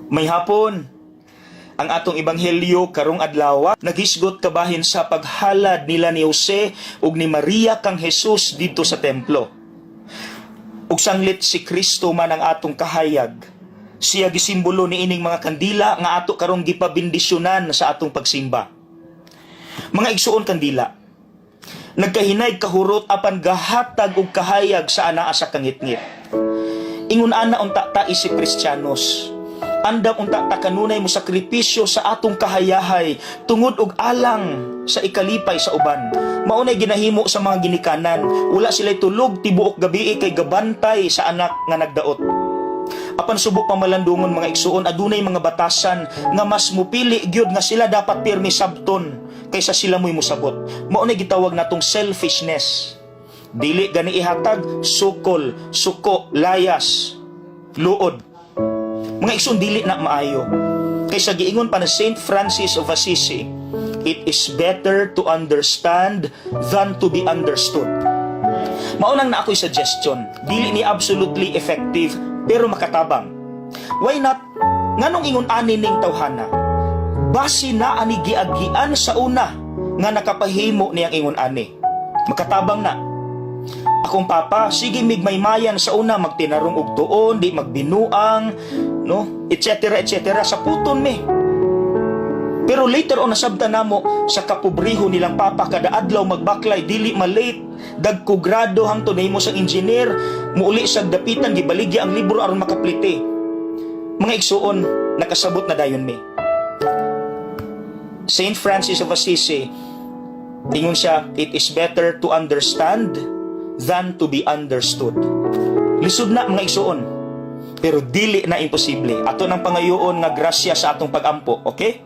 Maayong hapon. Ang atong ebanghelyo karong adlaw naghisgot kabahin sa paghalad nila ni Jose ug ni Maria kang Jesus didto sa templo. Ug sanglit si Kristo man ang atong kahayag. Siya gisimbolo ni ining mga kandila nga ato karong gipabendisyonan sa atong pagsimba. Mga igsuon, kandila. Nagkahinay kahurot apan gahatag og kahayag sa anaa sa kangitngit. Ingon ana unta ta isip Kristiyanos. Andam unta ta kanunay mo sakripisyo sa atong kahayahay tungod og alang sa ikalipay sa uban. Mao nay ginahimo sa mga ginikanan. Wala sila tulog tibuok gabi kay gabantay sa anak nga nagdaot. Apan subo pamalandungon, mga igsuon, adunay mga batasan nga mas mupili gyud nga sila dapat pirmi sabton kaysa sila mo'y musabot. Mao nay gitawag natong selfishness. Dili gani ihatag, sukol, suko, layas, luod. Mga igsoon, dili na maayo. Kaysa giingon pa ni Saint Francis of Assisi, "It is better to understand than to be understood." Mao nang naa ko'y suggestion, dili ni absolutely effective pero makatabang. Why not nganong ingon ani ning tawhana? Basi naa ni giagian sa una nga nakapahimo niyang ingon ani. Makatabang na. Akong papa, sige mig maymayan sa una, magtinarong og tuon, di magbinuang, no? Etc. etc. Sa puton mi. Pero later on nasabtan namo sa kapobriho nilang papa, kada adlaw magbaklay, dili malate, dagko grado hangtod nahimo sang engineer, muuli sa dapitan, gibaligya ang libro aron makaplite. Mga igsuon, nakasabot na dayon mi. Saint Francis of Assisi, ingon siya, "It is better to understand than to be understood." Lisod na, mga igsuon. Pero dili na imposible. Ato nang pangayoon nga grasya sa atong pagampo, okay?